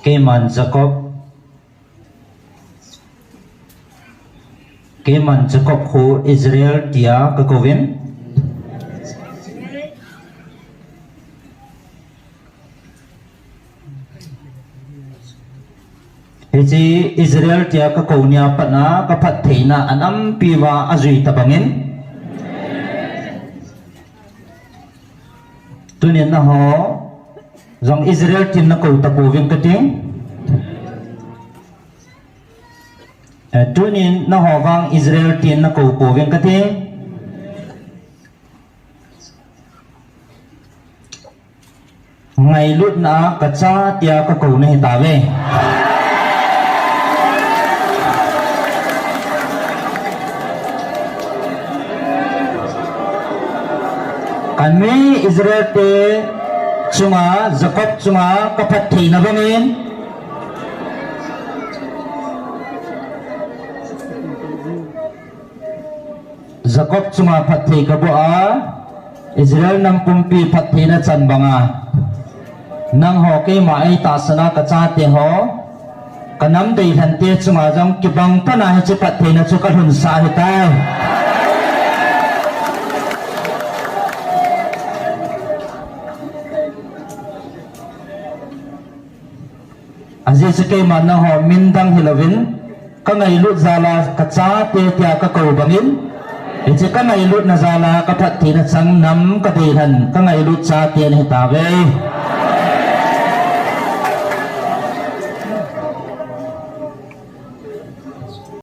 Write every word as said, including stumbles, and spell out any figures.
Keiman Jacob, keiman Jacob khu Israel tia kakouvin. Hiche Israel tia kakou nia pat a kaphattheina anampi uva ajui tabangin, tunin nangho jong Israel tin nakou tapouvin kating. Eh, tunin nangho vang Israel tin nakou pouvin kating. Ngailutna a kacha tia kakou nahitauve. Kanmi Israel te chunga, Jacob chunga kaphattheina bangin, Jacob chunga phatthei kaboh a, Israel nam pumpi phattheina chan banga, nangho keima eitahsan a kachate ho, kanam deilhen te chunga jong kibang tah a hiche phattheina chu kalhunsah ahitai. Ajeh chu keiman nangho min dang hilouvin, kangailut jal a kachate tia kakou bangin, hiche kangailutna jal a kaphattheina chang nam kadeilhen, kangailut chate nahitauve.